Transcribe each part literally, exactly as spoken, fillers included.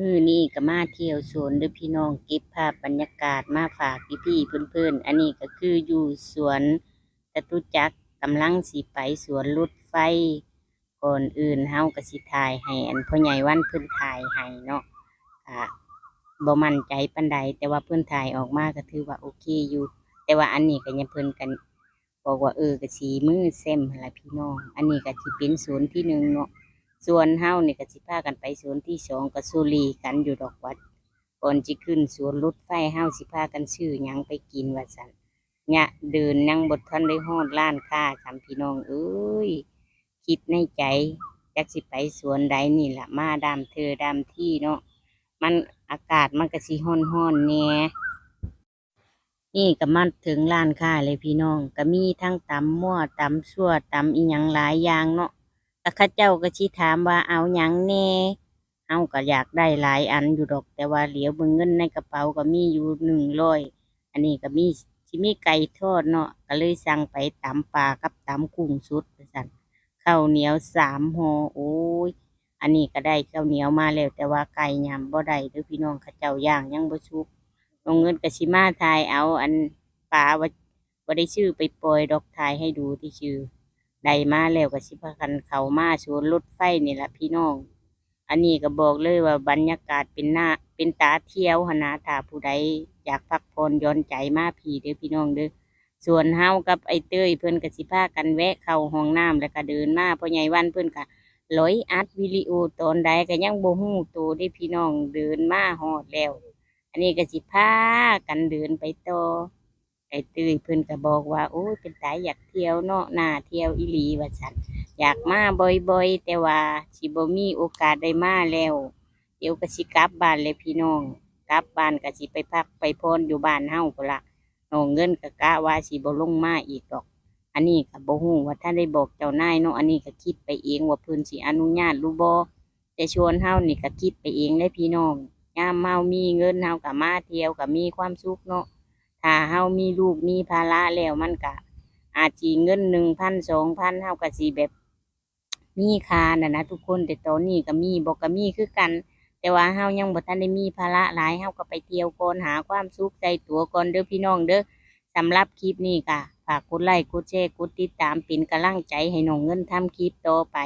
มื้อนี้ก็มาเที่ยวสวนเด้อพี่น้อง เก็บภาพบรรยากาศมาฝากพี่ๆเพื่อนๆ อันนี้ก็คืออยู่สวนจตุจักร กำลังสิไปสวนรถไฟ ก่อนอื่นเฮาก็สิถ่ายให้อันพ่อใหญ่วันเพิ่นถ่ายให้เนาะ ก็บ่มั่นใจปานใด แต่ว่าเพิ่นถ่ายออกมาก็ถือว่าโอเคอยู่ แต่ว่าอันนี้ก็ยังเพิ่นกัน บอกว่า เออ ก็สิมือแซ่มหั่นล่ะพี่น้อง อันนี้ก็สิเป็นสวนที่หนึ่งเนาะ ส่วนเฮานี่ก็สิพากันไปสวนที่สอง ก็สุรีกันอยู่ดอกว่า ก่อนสิขึ้นสวนรถไฟ เฮาสิพากันซื้อหยังไปกินว่าซั่น ยะเดินยังบ่ทันได้ฮอดร้านค้าซ้ำพี่น้องเอ้ย คิดในใจ จักสิไปสวนใดนี่ล่ะ มาดามเทื่อดามทีเนาะ มัน อากาศมันก็สิร้อนๆแหน่ นี่ก็มาถึงร้านค้าเลยพี่น้อง ก็มีทั้งตำมั่ว ตำซั่ว ตำอิหยังหลายอย่างเนาะ ก็เขาเจ้าก็สิถามว่าเอาหยังแหน่ เฮาก็อยากได้หลายอันอยู่ดอก แต่ว่าเหลียวเบิ่งเงินในกระเป๋าก็มีอยู่หนึ่งร้อย อันนี้ก็มี สิมีไก่ทอดเนาะ ก็เลยสั่งไปตำปลากับตำกุ้งสดว่าซั่น ข้าวเหนียวสามห่อ โอ้ย อันนี้ก็ได้ข้าวเหนียวมาแล้ว แต่ว่าไก่ยำบ่ได้เด้อพี่น้อง เขาเจ้าย่างยังบ่สุก น้องเงินก็สิมาถ่ายเอาอันปลาว่า บ่ได้ซื้อไปปล่อยดอก ถ่ายให้ดูซื่อๆ ได้มาแล้วก็สิพากันเข้ามาสวนรถไฟนี่ล่ะพี่น้อง อันนี้ก็บอกเลยว่าบรรยากาศเป็นหน้า เป็นตาเที่ยวหั้นนะ ถ้าผู้ใดอยากพักผ่อนหย่อนใจมาพี้เด้อพี่น้องเด้อ ส่วนเฮากับไอ้เต้ยเพิ่นก็สิพากันแวะเข้าห้องน้ำ แล้วก็เดินมา พ่อใหญ่วันเพิ่นก็ลอยอัดวิดีโอตอนใดก็ยังบ่ฮู้โตเด้พี่น้อง เดินมาฮอดแล้ว อันนี้ก็สิพากันเดินไปต่อ ไอ้เต้ยเพิ่นก็บอกว่า โอ้ย เป็นตาอยากเที่ยวเนาะ น่าเที่ยวอีหลีว่าซั่น อยากมาบ่อยๆ แต่ว่าสิบ่มีโอกาสได้มาแล้ว เดี๋ยวก็สิกลับบ้านเลยพี่น้อง กลับบ้านก็สิไปพักไปผ่อนอยู่บ้านเฮาพู้นละ น้องเงินก็กะว่าสิบ่ลงมาอีกดอก อันนี้ก็บ่ฮู้ว่าทันได้บอกเจ้านายเนาะ อันนี้ก็คิดไปเองว่าเพิ่นสิอนุญาตหรือบ่ แต่ส่วนเฮานี่ก็คิดไปเองเด้พี่น้อง ยามเฮามีเงินเฮาก็มาเที่ยวก็มีความสุขเนาะ ถ้าเฮามีลูกมีภาระแล้วมันก็อาจสิเงินหนึ่งพัน สองพัน เฮาก็สิแบบ มีค่านั่นนะทุกคน แต่ตอนนี้ก็มีบ่ก็มีคือกัน แต่ว่าเฮายังบ่ทันได้มีภาระหลาย เฮาก็ไปเที่ยวก่อน หาความสุขใส่ตัวก่อนเด้อพี่น้องเด้อ สำหรับคลิปนี้ก็ฝากกดไลค์ กดแชร์ กดติดตามเป็นกำลังใจให้น้องเงินทำคลิปต่อไป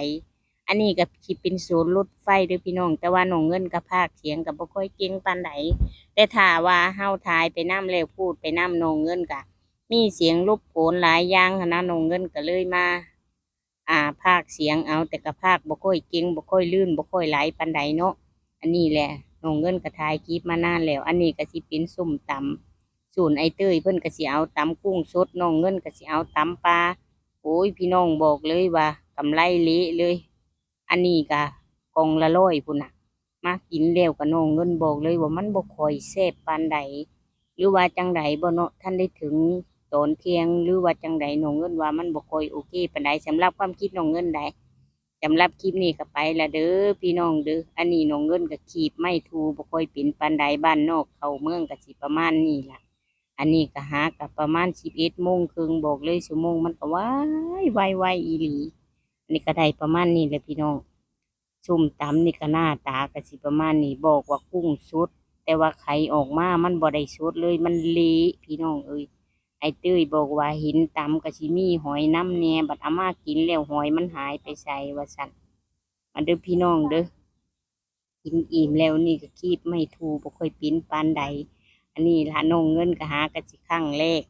อันนี้ก็สิเป็นสวนรถไฟเด้อพี่น้อง แต่ว่าน้องเงินก็พากย์เสียงก็บ่ค่อยเก่งปานใด แต่ถ้าว่าเฮาถ่ายไปนำแล้วพูดไปนำ น้องเงินก็มีเสียงรบกวนหลายอย่างหั้นนะ น้องเงินก็เลยมา อ่า พากย์เสียงเอา แต่ก็พากย์บ่ค่อยเก่ง บ่ค่อยลื่น บ่ค่อยไหลปานใดเนาะ อันนี้แหละ น้องเงินก็ถ่ายคลิปมานานแล้ว อันนี้ก็สิเป็นส้มตำ ส่วนไอ้เต้ยเพิ่นก็สิเอาตำกุ้งสด น้องเงินก็สิเอาตำปลา โอ้ย พี่น้องบอกเลยว่ากำไรเละเลย อันนี้ก็กล่องละร้อยพู้นน่ะ มากินแล้วก็น้องเงินบอกเลยว่ามันบ่ค่อยแซ่บปานใด หรือว่าจั่งใดบ่เนาะ ทันได้ถึงตอนเที่ยง หรือว่าจั่งใด น้องเงินว่ามันบ่ค่อยโอเคปานใด สำหรับความคิดน้องเงินใด สำหรับคลิปนี้ก็ไปละเด้อพี่น้องเด้อ อันนี้น้องเงินก็ขีบไม้ถูบ่ค่อยเป็นปานใด บ้านนอกเข้าเมืองก็สิประมาณนี้ล่ะ อันนี้ก็หาก็ประมาณสิบเอ็ดโมงครึ่ง บอกเลยชั่วโมงมันก็ไว ไว ไวอีหลี อันนี้ก็ได้ประมาณนี้แหละพี่น้อง ส้มตำนี่ก็หน้าตาก็สิประมาณนี้ บอกว่ากุ้งสด แต่ว่าไขออกมามันบ่ได้สดเลย มันเละพี่น้องเอ้ย ไอ้เต้ยบอกว่าเห็นตำก็สิมีหอยนำแหน่ บัดเอามากินแล้วหอยมันหายไปไสว่าซั่น มาเด้อพี่น้องเด้อ กินอิ่มแล้วนี่ก็ขีบไม้ถูบ่ค่อยเป็นปานใด อันนี้ล่ะน้องเงินก็หาก็สิครั้งแรก